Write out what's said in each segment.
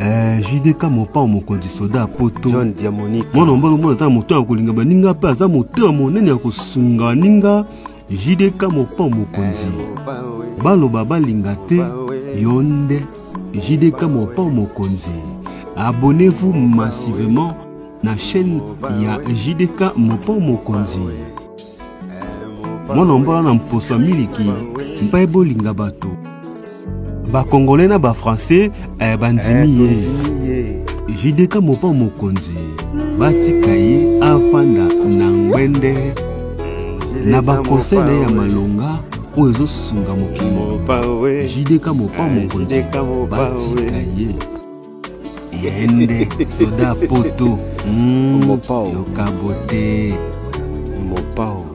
Eh, JDK mopao mokonzi soda ya poto John Diamonique mwana mobali omona ata moto ya kolinga baninga mpe aza motema monene ya kosunga baninga. JDK mopao mokonzi eh, baloba balinga te yo nde JDK mopao mokonzi. Abonnez-vous massivement na chaîne ya JDK mopao mokonzi. Mwana mbola na mposo ya miliki mpe bolinga bato bakongole na bafrançais eh, bandimi ye ye. JDK mopao mokonzi batika ye afanda na ngwende na bakonseil na ye ya malonga oyo ezosunga mokili Mopao JDK mopao mokonzi JDK Mopao, batika ye ye nde soda poto. Mopao. Yoka bote. Mopao.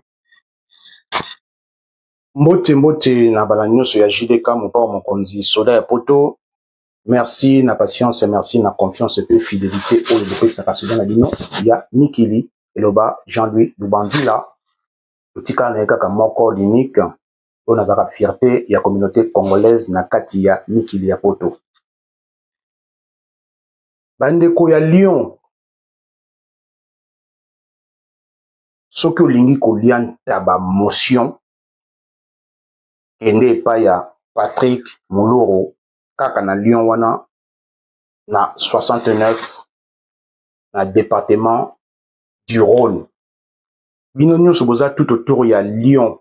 Mbote mbote na bala nyonso ya JDK Mopao Mokonzi soda ya poto. Merci na patience, merci na confiance pe fidélité oyo bopesaka soda na bino ya mikili. Eloba Jean-Louis Lubandila, totikala na ye kaka moko l'unique oyo nazalaka fierté ya communauté congolaise na kati ya mikili ya poto. Bandeko ya Lyon, soki olingi kolia ntaba motion, kende epai ya Patrick Muloro kaka na Lyon wana na 69 na département du Rhône. Bino nyonso boza tout autour ya Lyon,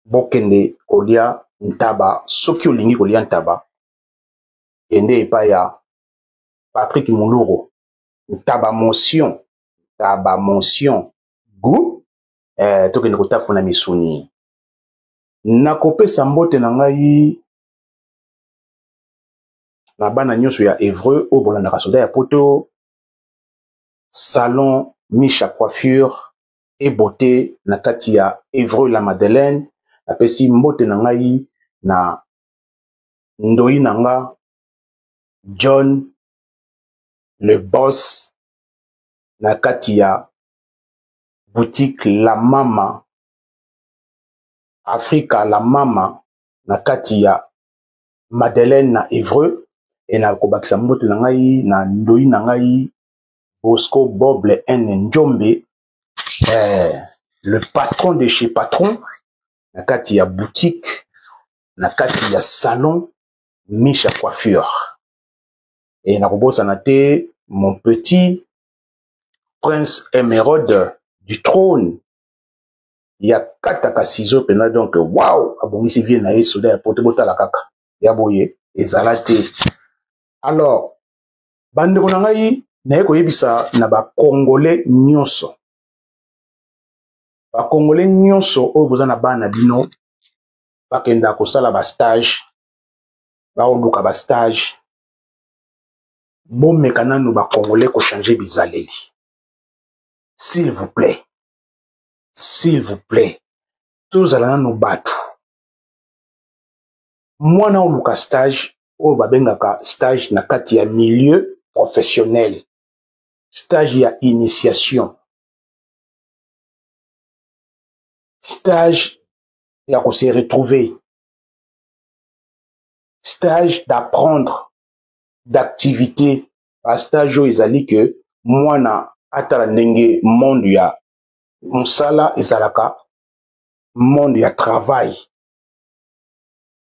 bokende kolia ntaba. Soki olingi kolia ntaba, kende epai ya Patrick Muloro. Ntaba motion, ntaba motion goût. Tokende kotafuna misuni. Nakopesa mbote na ngai na bana nyonso ya Evreux oyo bolandaka soda ya poto, salon Micha Coiffure et Beauté na kati ya Evreux la Madeleine. Napesi mbote na ngai na ndoi na nga John le boss na kati ya boutique La Mama Africa La Mama na kati ya Madeleine na Evreux. E na kobakisa mbote na ngai na ndoi na ngai Bosco Boble N Njombe, le patron de chez patron na kati ya boutique na kati ya salon Micha Coiffure. E na kobosana te mon petit prince émeraude du trône ya kataka ciseau pena, donc wow, abongisi vie na ye soda ya poto, botala kaka ya boye ezala te. Alors bandeko na ngai, naye koyebisa na bakongole nyonso, bakongole nyonso oyo boza na bana bino bakenda kosala ba stage, baoluka ba stage, bomeka nanu bakongole kochanger bizaleli, s'il vous plaît, s'il vous plaît. Tozala nanu bato. Mwana oluka stage oyo babengaka stage na kati ya milieu professionnel, stage ya initiation, stage ya ko se retrouver, stage d'apprendre, d'activité. Ba stage oyo ezali ke mwana atala ndenge monde ya mosala ezalaka, monde ya travail,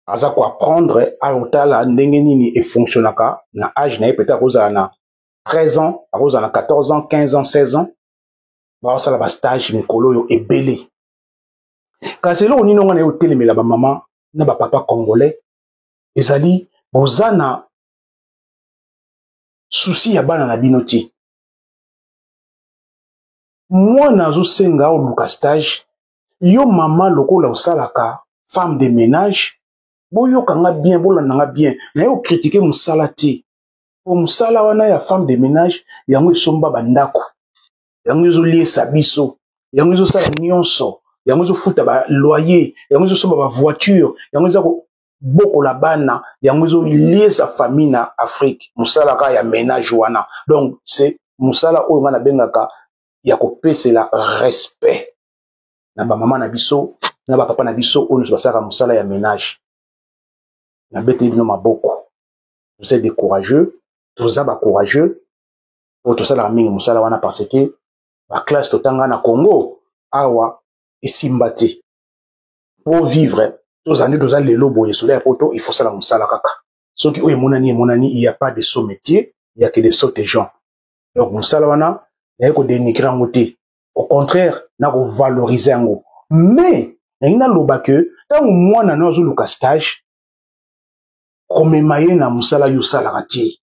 aza koapprendre, akotala ndenge nini efonctionnaka na age na ye. Peut-être akozala na 13 ans, akozala na 14 ans, 15 ans, 16 ans. Baosala ba stage mikolo oyo ebele. Kasi eloko nini onga na ye otelemela bamama na bapapa congolais ezali boza na souci ya bana na bino te. Mwana azosenga oluka stage, yo mama lokola osalaka femme de ménage, boyoka nga bien, bolanda nga bien, naye okritike mosala te, po mosala wana ya femme de ménage yango esomba bandako, yango ezoliesa biso, yango ezosala nyonso, yango ezofuta ba loyer, yango ezosomba ba voiture, yango eza kobokola bana, yango ezoliesa famille na Afrique. Mosala kaka ya ménage wana, donc c'est mosala oyo nga nabengaka ya kopesela respect na bamama na biso na bapapa na biso oyo nyonso basalaka mosala ya ménage. Nabeteli bino maboko. Vous êtes des courageux, toza ba courageux po tosalaka mingi mosala wana, parce que ba classe totanga na Congo awa esimba te. Po vivre toza nde toza lelo boye, soda ya poto il faut sala mosala kaka. Soki oyo emonani emonani, il y a pas de sot métier, il y a que des sottes gens. Donc mosala wana naye ko dénigrer yango te, au contraire na ko valoriser yango. Mais nalingi naloba ke ntango mwana na azoluka stage, komema ye na mosala yo osalaka te.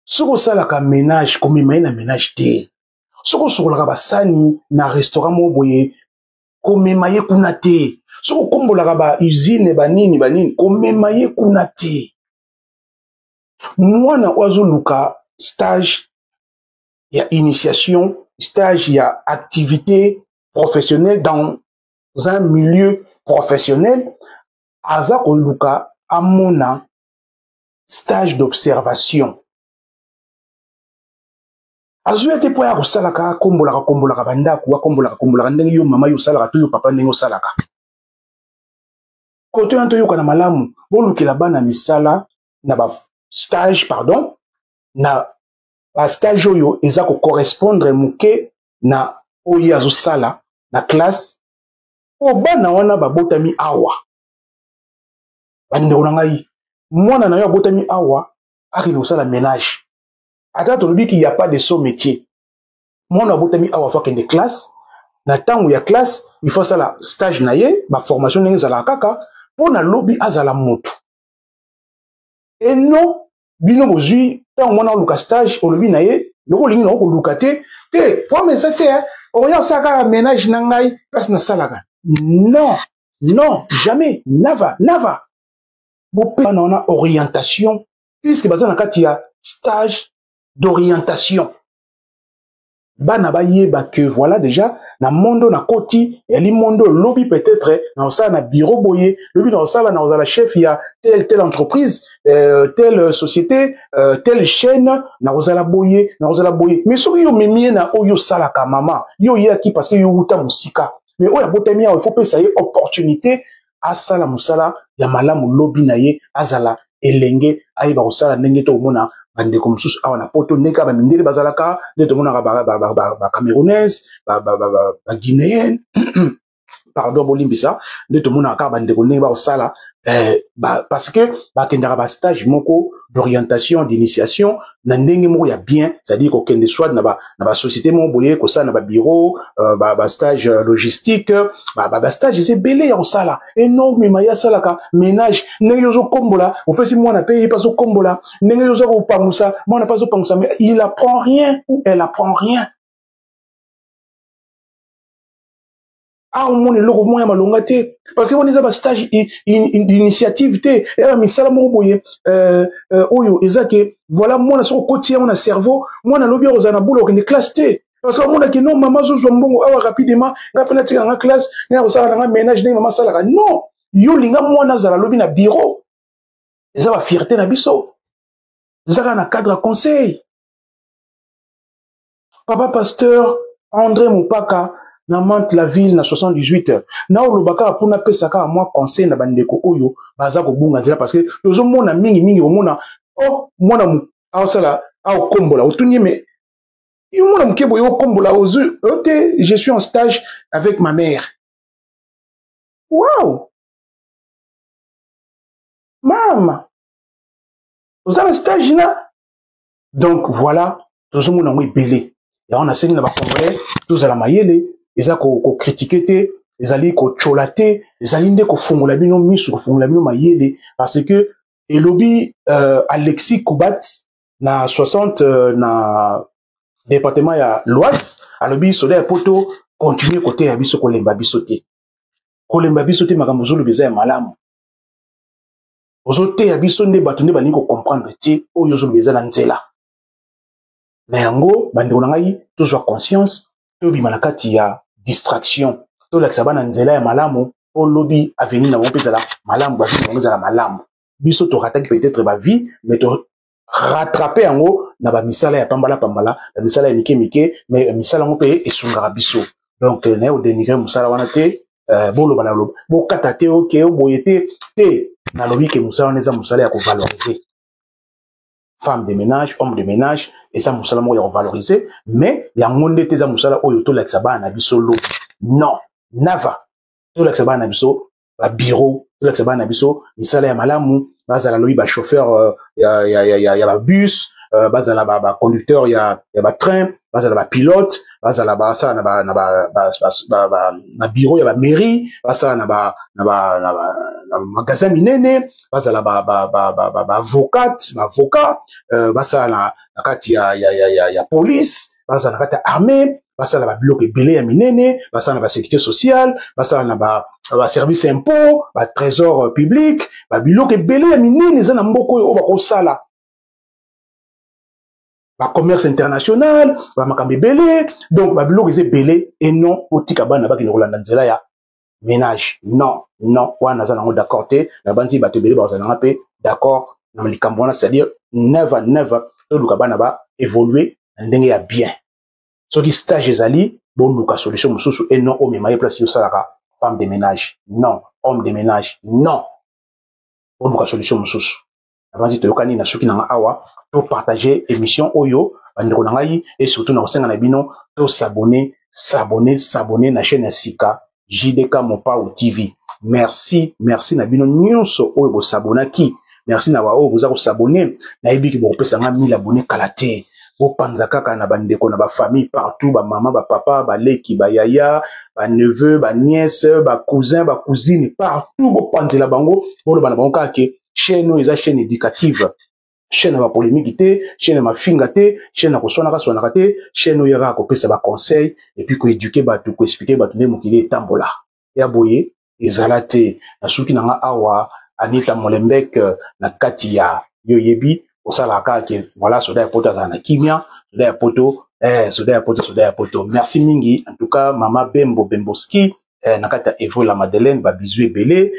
Soki osalaka ménage, komema ye na ménage te. Soki osokolaka basani na restaurant moko boye, komema ye kuna te. Soki okombolaka ba usine banini banini, komema ye kuna te. Mwana oyo azoluka stage ya initiation, stage ya activité professionnelle dans un milieu professionnel, aza koluka amona stage d'observation. Azwi ete mpo ya kosalaka, akombolaka kombolaka bandako, akombolaka kombolaka ndenge yo mama yo osalaka to yo papa ndenge osalaka. Kote wana toyokana malamu, bolukela bana misala na ba stage, pardon, na ba stage oyo eza kocorrespondre moke na oyo ye azosala na classe, mpo bana wana babotami awa. Bandeko na ngai, mwana na yo abotami awa akende kosala ménage, ata tolobi qu'il y a pas de sot métier, mwana abotami awa fo akende classe. Na ntango ya classe il faut asala stage na ye, baformation ndenge ezalaka kaka mpo na lobi azala motu. Et non bino bozwi ntango mwana oluka stage, olobi na ye loko olingi nango koluka te te, problème eza te, okoya osala kaka ménage na ngai place nasalaka. Non, non, jamais, nava nava. Bopesa bana wana orientation, puisque baza na kati ya stage d'orientation. Bana bayeba que voilà déjà na mondo na koti yali mondo, lobi peut-être na osala na bureau boye, lobi na osala na ozala chef ya telle telle entreprise, telle société, telle chaîne, na kozala boye, na kozala boye. Mais soki yo omemi ye na oyo osalaka, mama, yo oyaki parce que yo wuta mosika, mais oyo abotami awa, il faut pesa ye opportunité asala mosala ya malamu, lobi na ye azala elenge, ayeba kosala ndenge tokomona bandeko mosusu awa na poto, ndenge kaka bamindele bazalaka, nde tomonaka bacamerounaise, baguinéenne, pardon, bolimbisa, nde tomonaka kaka bandeko ndenge bakosala, parce que bakendaka bastage moko d'orientation, d'initiation na ndenge moko ya bien, c'est-à-dire kokende soit na basociété moko boye, kosala na babureau, bastage logistique, bastage eza ebele ya kosala. E non mema ye asalaka ménage ndenge yo ozokombola, opesi mwana mpe ye mpe azokombola, ndenge yo oza kopangusa, mwana mpe azopangusa, mais il apprend rien ou elle apprend rien. Awa omona eloko moko ya malonga te, parce que wana eza bastage d'initiative te, eya bamisala moko boye oyo eza ke voilà, mwana soki okoti yango na cerveau, mwana alobi akozala na bula okende classe te, parce que amonaki non, mama azozwa mbongo awa rapidement, ngai mpe natika nanga classe, ngai akosala nanga ménage ndenge mama asalaka. Non, yo linga mwana azala alobi na bureau, eza bafierté na biso, eza kaka na cadre ya conseil. Papa pasteur André Mopaka na Mantes la ville na 78, na oloba kaka mpona apesa kaka mwa conseil na bandeko oyo baza kobunga nzela, parce que tozomona mingi mingi, komona oh mwana aosala aokombola, otuni ye me yo mwana moke boye okombola, ozwi o te, je suis en stage avec ma mère. Wow, mama oza na stage na. Donc voilà, tozomona yango ebele. Yango nasengi na bacongolais tozala mayele, eza kokritike te, ezali kotyola te, ezali nde kofungola bino miso, kofungola bino mayele, parce que elobi Alexis Kubat na 60 na département ya l'Oise, alobi soda ya poto continue koteya biso, kolemba biso te, kolemba biso te, makambo ozoloba eza ya malamu, ozoteya biso nde bato nde balingi kocomprendre te, oyo ozoloba eza na nzela. Na yango bandeko na ngai, tozwa conscience, tobima na kati ya distraction, tolakisa bana nzela ya malamu, mpo lobi avenir na bango mpe ezala malamu, bavie na bango ezala malamu. Biso torataki peut-être bavie, mais to rattrape yango na bamisala ya pambala pambala, bamisala ya mike mike, mais misala yango mpe esungaka biso. Donc naye kodenigre mosala wana te, boloba na loba, bokata te, oke oboye te te, nalobi ke mosala wana eza mosala ya kovalorize. Femme de ménage, homme de ménage, eza mosala moko ya kovaloriser, mais yango nde te eza mosala oyo tolakisa bana na biso lobi. Non, nava tolakisa bana na biso babureau, tolakisa bana na biso misala ya malamu, bazala lobi bachauffeur ya babus, bazala baconducteur ya batrain, bazala bapilote, bazala basala na, ba, na, ba, ba, ba, ba, ba, na bureau ya bamairie, basala na, ba, na, ba, na, ba, na magasin minene, bazala baavocate, ba, ba, ba, ba, baavocat, basala na kati ya police, bazala na kati ya armée, basala babiloko ebele ya minene, basala na basécurité sociale, basala na baservice ba impôt, batrésor public, babiloko ebele ya minene eza na mboka oyo, oyo bakosala bacommerce international, bamakambo ebele. Donc babiloko eza ebele, et non otika bana bakende kolanda nzela ya ménage. Non, non, wana naza nango d'accord te. Nabandi bato ebele bakozala nanga mpe d'accord na likambo wana, c'est-à-dire never, never. Toluka bana ba évoluer na ndenge ya bien. Soki stage ezali, boluka solution mosusu, et non omema ye place osalaka femme de ménage, non, homme de ménage, non, boluka solution mosusu. Nabanzi toyokani. Na soki nanga awa, topartage émission oyo, bandeko na ngai, et surtout na kosenga na bino tos'abonner, s'abonner, s'abonner na chaîne ya sika JDK Mopao TV. Merci, merci na bino nyonso oyo bosabonaki. Merci na baoyo boza kos'abonner. Nayebi ke bokopesa nga 1000 abonnés kala te. Bopanza kaka na bandeko, na bafamille partout, bamama, bapapa, baleki, bayaya, baneveu, banièce, bacousin, bacousine, partout. Bopanzela bango, boloba na bango kaka ke chaîne oyo eza chaîne éducative, chaîne ya bapolémique te, chaîne ya mafinga te, chaîne ya koswanaka swanaka te. Chaîne oyo kaka kopesa baconseil et puis koéduquer bato, koexpliquer bato nde mokili etambola. Ya boye ezala te. Na suki na nga awa, Anita Molembek na kati ya yo, yebi osalaka kaka ke voilà, soda ya poto azala na kimia, soda ya poto, soda ya poto, soda ya poto. Merci mingi en tout cas, mama Bembo Bemboski, na kati ya Evreux la Madeleine. Babizu ebele,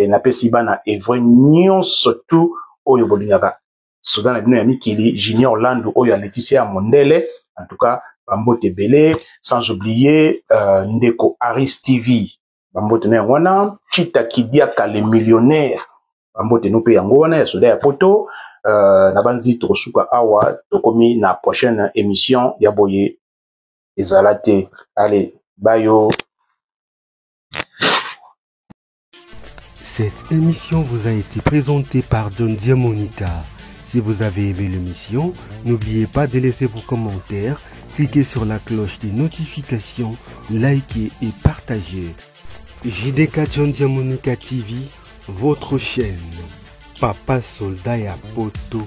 napesi bana Evreux nyonso tu oyo bolingaka soda na bino ya mikili, Junior Landu oyo ya Leticia ya Mondele. En tout cas bambote ebele, sans oublier ndeko Aris TV, bambote na yango wana. Chita Kidiaka le millionnaire, bambote no mpe yango wana ya soda ya poto. Nabanzi tokosuka awa, tokomi na prochaine émission. Ya boye ezala te. Allez, bayo. Cette émission vous a été présentée par John Diamonica. Si vous avez aimé l'émission, n'oubliez pas de laisser vos commentaires, cliquez sur la cloche des notifications, likez et partagez. JDK John Diamonica TV, votre chaîne. Papa Soldat ya Poto.